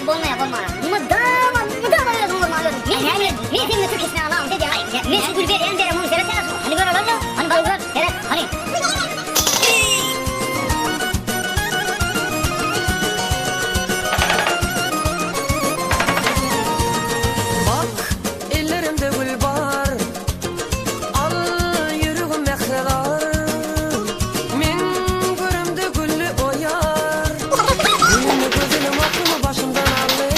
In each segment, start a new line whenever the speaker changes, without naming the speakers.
Bolmaýar, bolmaýar. Mydama, mydama özüň bolmaly özüň. Men näme, men seni türk işine alamam dedi. Aý, men şu gül berýän berem ony seret sen Hany gör olar Hany bal gör, seret, hany.
Bak, ellerimde gül bar, Al ýüregim mähre gar. Men göremde gülli o ýar. Güni gözelim aklymy başymdan aldy.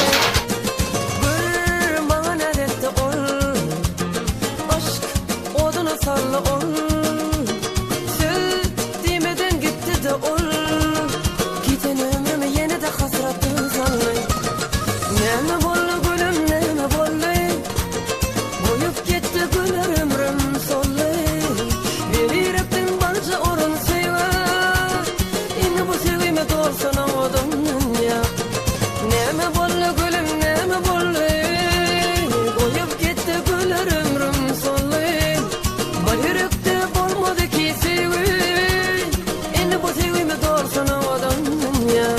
Gör, maňa näz etdi ol. Yşk oduna saldy ol. Söz diýmeden gitdi-de ol. Giden ömrümi ýene-de hasratdan saldy. Näme boldy gülüm, näme boldy? Goýup gitdi güler ömrüm soldy. Bir ýürekden barja orun söýgä. Indi bu söýgime dolsun owadan dünýä. Näme boldy gülüm, näme boldy? Goýup gitdi güler ömrüm soldy. Bir ýürekde bolmady ki söýgi. Indi bu söýgime dolsun owadan dünýä.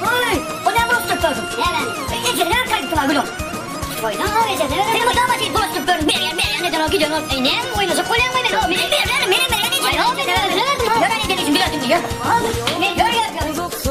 Oý, o näme bulaşdyryp gördüň? Nämäni? Ejesine berip gaýdypdyr-a gülüň. Goýsaň ha ejesine berip. Sen mydama şeýdip bulaşdyryp gördüň. Berýän, berýän edenok, gidenok. Eý, näme oýnajak bolýaňmy men? Men berýärin, menem berýän ejesine. Aý, men özüne berdim. Ýör, ejeniň işini bilersiň diýýär. Men ýör, ýör, ýör.